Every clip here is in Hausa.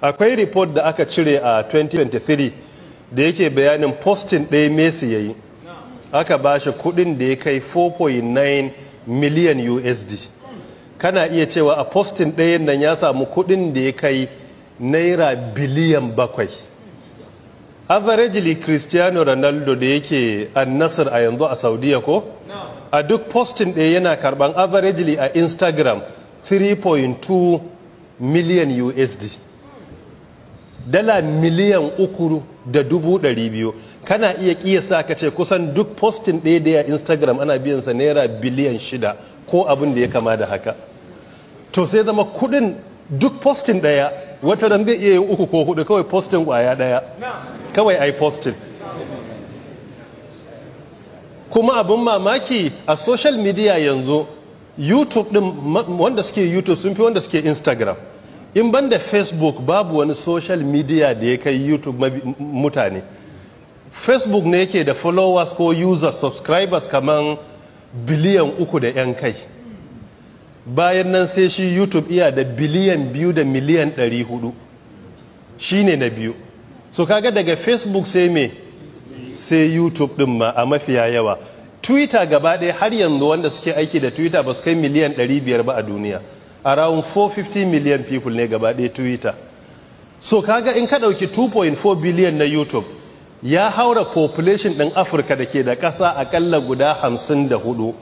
Akwai report da aka cire a 2023 da yake bayanin posting ɗaya Messi ya yi, aka ba shi kudin da ya kai 4.9 million USD. Kana iya cewa a posting ɗayan nan ya samu kudin da ya kai naira biliyan 7. Averagely, Cristiano Ronaldo da yake Al-Nassr a yanzu a Saudiya ko, a duk posting ɗaya yana karban averagely a Instagram 3.2 million USD, dala 3.2 miliyan. Kana iya kiyasta ka ce kusan duk posting ɗaya da ya Instagram ana biyansa naira biliyan 6 ko abin da ya kama da haka. To, sai zama kudin duk posting ɗaya, wata ran zai iya yin uku ko hudu, kawai posting kwaya ɗaya, kawai ai posting. Kuma abin mamaki, a social media yanzu, YouTube din, wanda suke YouTube sun fi wanda suke Instagram. In banda Facebook, babu wani social media da ya kai YouTube mutane. Facebook ne yake da followers ko users, subscribers kaman biliyan 3 da 'yan kai. Bayan nan sai shi YouTube, iya da biliyan 2 da miliyan 400, shi ne na biyu. So kaga daga Facebook sai me? Sai YouTube din ma a mafiya yawa. Twitter gaba ɗaya, har yanzu wanda suke aiki da Twitter ba su kai miliyan 500 ba a duniya. Around 450 million people ne gaba ɗaya Twitter. So kaga in ka ɗauki 2.4 billion na YouTube, ya haura population ɗin Afirka da ke da ƙasa akalla guda 54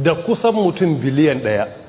da kusan mutum biliyan 1.